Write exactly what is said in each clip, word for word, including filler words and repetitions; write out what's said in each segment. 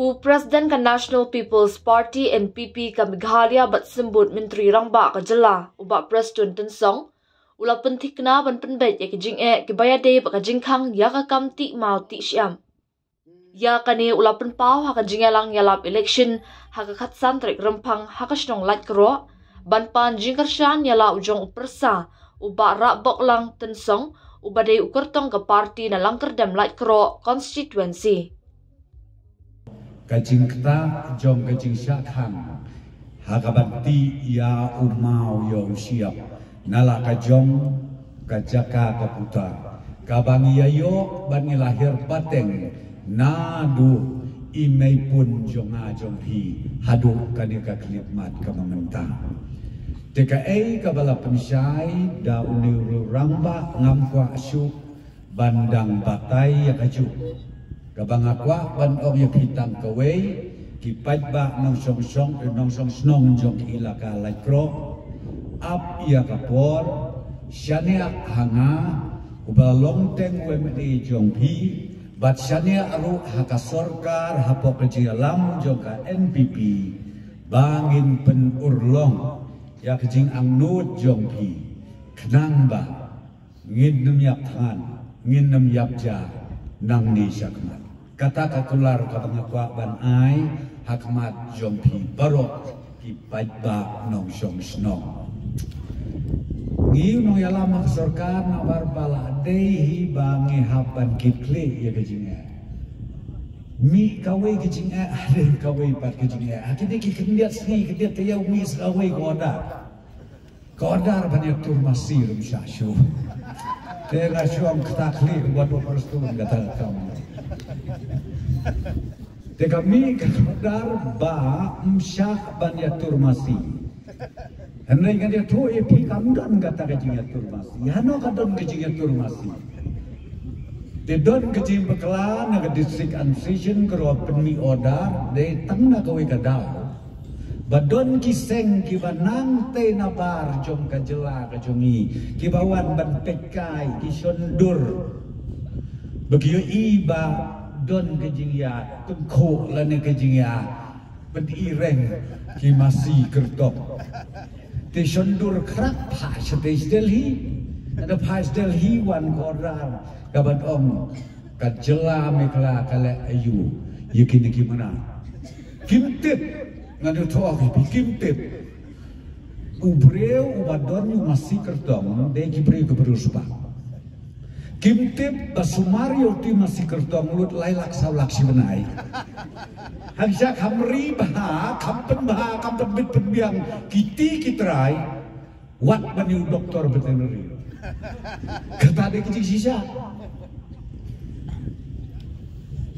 U President ka National People's Party N P P ka Meghalaya bad Symbud Myntri Rangbah ka Jylla, u Bah Prestone Tynsong, u la pynthikna ban pynbeit ïa ki jingeh kiba ïadei bad ka jingkhang ïa ka kam tih maw tih shyiap. Ïa kane u la pynpaw ha ka jingïalang ïalap election ha ka khatsan tarik Rymphang ha ka shnong Laitkroh, ban pan jingkyrshan ïa la u jong u pyrsa, u Bah Rahboklang Tynsong, uba dei u kyrtong ka party na Langkyrdem Laitkroh constituency. Ka jingktah jong ka jingshah khang ha kaban tih ïa u maw ïa u shyiap na la ka jong ka jaka ka puta kaba ngi ïa ïoh ban ngi la hiar pateng naduh i meipun jong nga jong phi haduh kane ka khyllipmat kaba mynta. Te kaei kaba la pynshai da une u rangbah ngam kwah shuh ban dang batai ïa kajuh. Kaba nga kwah ban ong ïa phi tang kawei, ki paidbah nongshong shnong, eh, nongshong shnong jong ki ilaka Laitkroh, ap ïa ka por, shaniah ha nga uba long teng u M L A jong phi, bad shaniah ruh ha ka sorkar hapoh ka jingïalam jong ka N P P, ba ngin pynurlong ïa ka jingangnud jong phi, khnang ba ngin nym ïap thngan, ngin nym ïap ja nangne shakhmat. Kata ka kular kaba nga kwah ban ai ha khmat jong phi baroh ki paidbah nongshong shnong. Ngi u nongïalam ha ka sorkar namar ba la dei hi ba ngi hap ban kit khlieh ïa ka jingeh. Mih kawei ka jingeh, ha dei kawei pat ka jingeh. Ha kine ki khyndiat sngi khyndiat taïew mih sa kawei ka order. Ka order ban ïatur masi ruh ym shah shuh. Te nga shu ong kata khlieh wat u Prestone kata ka kam. Te ka mih ka order ba ym shah ban ïatur masi. Hynrei ngan ïathuh ïa phi kam don kata ka jingïatur masi. Hano ka don ka jingïatur masi? Te don ka jingbakla na ka District Administration ka ruh pynmih order dei tang na kawei ka daw. Ba don ki seng kiba nang tei nabar jong ka jylla ka jong ngi, kiba wan ban peit kai, ki shon dur. Ba ki ïohi ba don ka jingïa tyngkhuh lane ka jingïa pyni reng ki masi kyrtong. Te shon dur khrat phah shatei sha Delhi. Haba phah sha Delhi wan ka order kaban ong ka jylla Meghalaya ka leh aïu ïa kine ki mrad. Kim tip, ngan ïathuh ïa phi, kim tip. U briew uba don ïa u masi kyrtong dei ki briew kiba riewspah. Kim tip ba sumar ïa u masi kyrtong lut lai lak saw lak shi bnai. Hangta kham ri bha, kham pynbha, kham pynbit pynbiang kiti ki trai. Wat ban ïa u doktor veterinary. Kata dei ka jingshisha.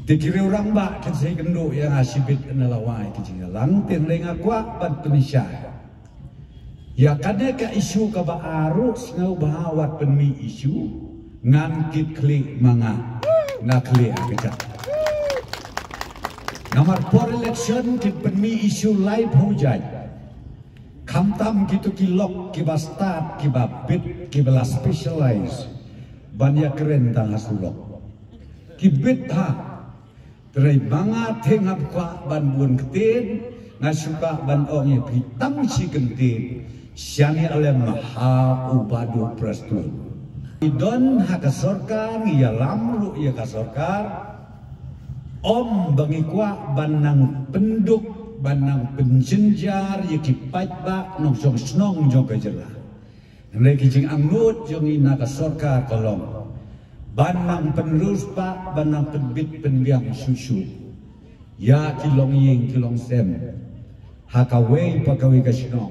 Te ki riew rangbah kin sa ïakynduh ïa nga shibit na la wai ka jingïalang, te hynrei nga kwah ban pynshai. Ïa kane ka issue kaba ar ruh sngewbha wat pynmih issue, ngan kit khlieh ma nga na khlieh ha ka jaka. Namar por election kin pynmih issue laiphew jait. Khamtam kito ki lok kiba stad, kiba bit, kiba la specialize ban ïakren tang ha surok. Ki bit ha. Hynrei ma nga te ngam kwah ban bun ktien, nga shu kwah ban ong ïa phi tang shi kyntien, shaniah lem ha u Bah Prestone. Ngi don ha ka sorkar, ngi ïalam ruh ïa ka sorkar, ym ba ngi kwah ban nang pynduk, ban nang pynjynjar ïa ki paidbah nongshong shnong jong ka jylla. Hynrei ki jingangnud jong ngi na ka sorkar ka long ban nang pynriewspah, ban nang pynbit pynbiang shuh shuh ïa ki longïing ki longsem ha kawei pa kawei ka shnong.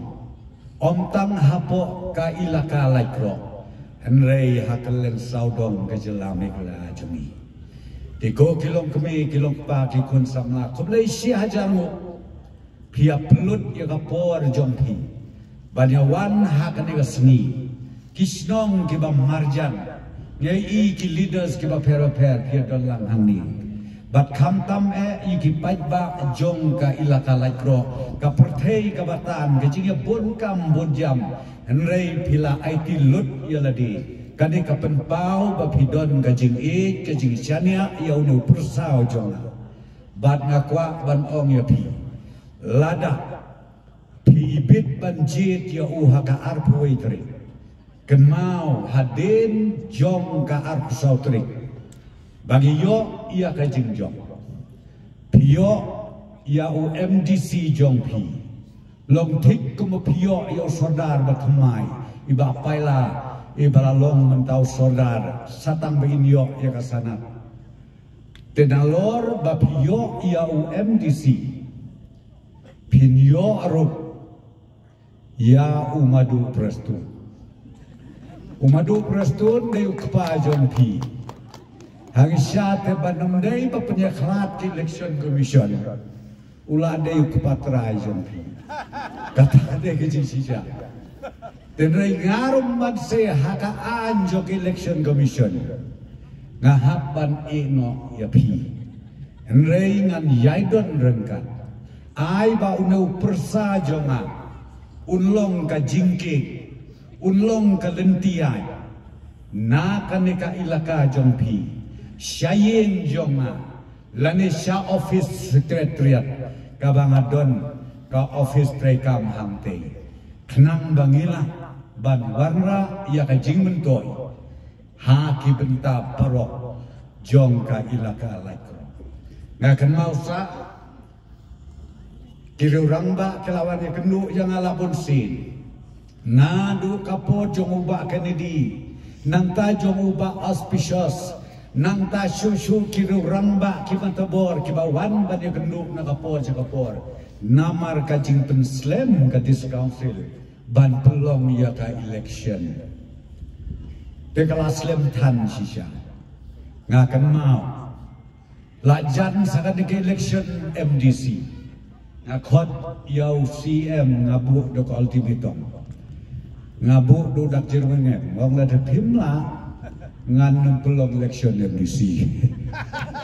Ym tang hapoh ka ilaka Laitkroh, hynrei ha kylleng sawdong ka jylla Meghalaya jong ngi. Te ko ki longkmie, ki longkpa, ki khun samla, khublei shihajar nguh. Phi ïa pynlut ïa ka por jong phi ban ïa wan ha kane ka sngi. Ki shnong kiba marjan, ngi ïohi ki leaders kiba pher bapher phi ïa don lang hangne. Bad khamtam eh ïa ki paidbah jong ka ilaka Laitkroh, ka pyrthei kaba tan, ka jingïabun kam bun jam. Hynrei phi la aiti lut ïa lade. Kane ka pynpaw ba phi don ka jingïeit, ka jingshaniah ïa une u pyrsa jong nga. Bad nga kwah ban ong ïa phi, lada phi bit ban jied ïa u ha ka arphew wei tarik, kynmaw, hadien jong ka arphew saw tarik, ba ngi ïoh ïa ka jingjop. Phi ïoh ïa u M D C jong phi. Long thik kum ba phi ïoh ïa u sordar ba thymmai, i Bah Paila, i ba la long mynta u sordar, sa tang ba in ïoh ïa ka sanad. Te nalor ba phi ïoh ïa u M D C, phin ïoh ruh ïa u Madu Prestone. U Madu Prestone dei u kpa jong phi. Hangta te ban ym dei ba pynïakhlad ka Election Commission, u la dei u kpa trai jong phi. Kata dei ka jingshisha. Te hynrei nga ruh mynta ha ka aiñ jong ka Election Commission, nga hap ban ïeh noh ïa phi. Hynrei ngan ïai don ryngkat. Ai ba une u pyrsa jong nga un long ka jingkieng, un long ka lynti aiñ na kane ka ilaka jong phi, sha ïing jong nga, lane sha office secretariat kaba nga don ka office treikam hangtei, khnang ba ngi lah ban wanrah ïa ka jingmyntoi ha ki bynta baroh jong ka ilaka Laitkroh. Nga kynmaw sa ki riew rangbah ki la wan ïakynduh ïa nga la bun sien. Naduh ka por jong u Bah Kennedy, nangta jong u Bah Auspicious, nangta shuh shuh ki riew rangbah ki bynta bor kiba wan ban ïakynduh na ka por sha ka por. Namar ka jingpynslem ka District Council ban pynlong ïa ka election. Te ka la slem than shisha. Nga kynmaw, la jan sa kane ka election M D C, nga khot ïa u C M, nga buh da ka ultimatum. Nga buh da u Dak Jyrngem, nga ong lada phim lah, ngan ym pynlong election M D C.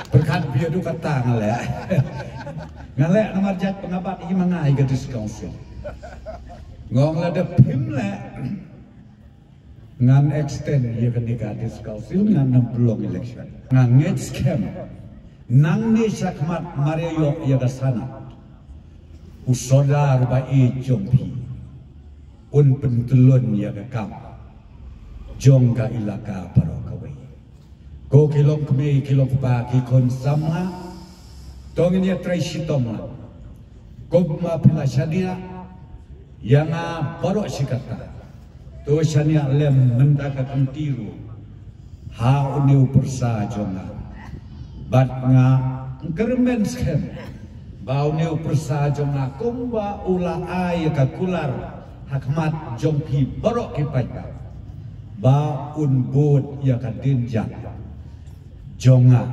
Pyrkhat bha, ïa u kata nga leh. Nga leh namar jait pyngabat i ma nga ïa ka District Council. Nga ong lada phim leh, ngan extend ïa kane ka District Council, ngan ym pynlong election. Nga ngeit skhem, nangne shakhmat mar ïa ïoh ïa ka sanad, u sordar ba ïeit jong phi un pyntyllun ïa ka kam jong ka ilaka baroh kawei. Ko ki longkmie, ki longkpa, ki khun samla, to ngin ïatrei shitom lang. Kumba phi la shaniah ïa nga baroh shi katta, to shaniah lem mynta ka kynti ruh ha une u pyrsa jong nga. Bad nga kyrmen skhem ba une u pyrsa jong nga, kumba u la ai ïa ka kular ha khmat jong phi baroh ki paidbah, ba un bud ïa ka dienjat jong nga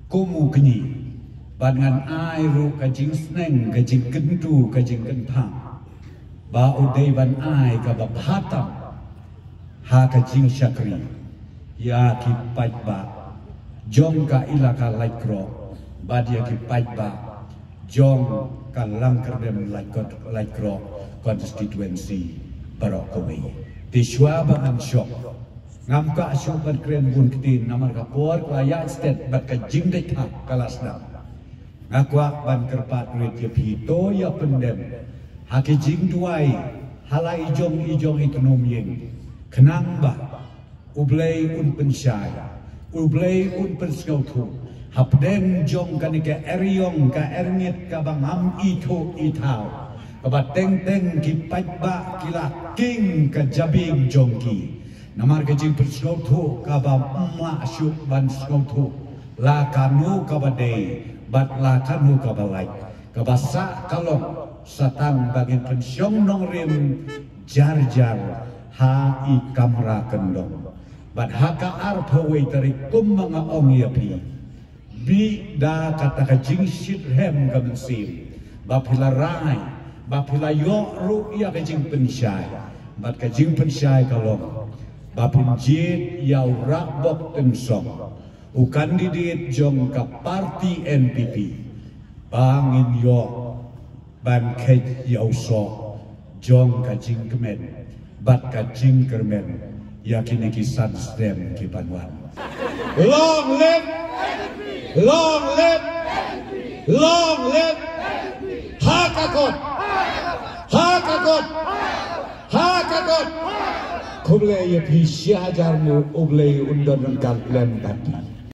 kum u kñi, bad ngan ai ruh ka jingsneng, ka jingkyntu, ka jingkynpham, ba u dei ban ai kaba bha tam ha ka jingshakri ïa ki paidbah jong ka ilaka Laitkroh, bad ïa ki paidbah jong ka Langkyrdem Laitkroh, Laitkroh constituency baroh kawei. Te shuwa ba ngan shong, ngam kwah shuh ban kren bun ktien namar ka por ka la ïaid stet bad ka jingdei thap ka la sdang. Nga kwah ban kyrpad rit ïa phi, to ïa pyndem ha ki jingduwai ha la i jong i jong i tnum ïing, khnang ba U Blei un pynshai, U Blei un pynsngewthuh hapdeng jong kane ka eriong ka erngit kaba ngam ithuh ithaw, kaba teng teng ki paidbah ki la king ka jabieng jong ki namar ka jingpynsngewthuh kaba ym lah shuh ban sngewthuh la kano kaba dei bad la kano kaba lait. Kaba sah ka long sa tang ba ngin pynshong nongrim jar jar ha i kamra kyndong. Bad ha ka arphew wei tarik, kumba nga ong ïa phi, bit da kata ka jingshitrhem ka mynsiem ba phi la rai, ba phi la ïoh ruh ïa ka jingpynshai. Bad ka jingpynshai ka long ba phin jied ïa u Rahbok Tynsong, u candidate jong ka party N P P, ba ngin ïoh ban kheit ïa u soh jong ka jingkmen bad ka jingkyrmen ïa kine ki san snem ki ban wan. Long live! Long live! Long live! Ha ka kot! Ha ka kot! Ha ka kot! Khublei ïa phi shi hajar nguh, U Blei un don ryngkat lem bad phi.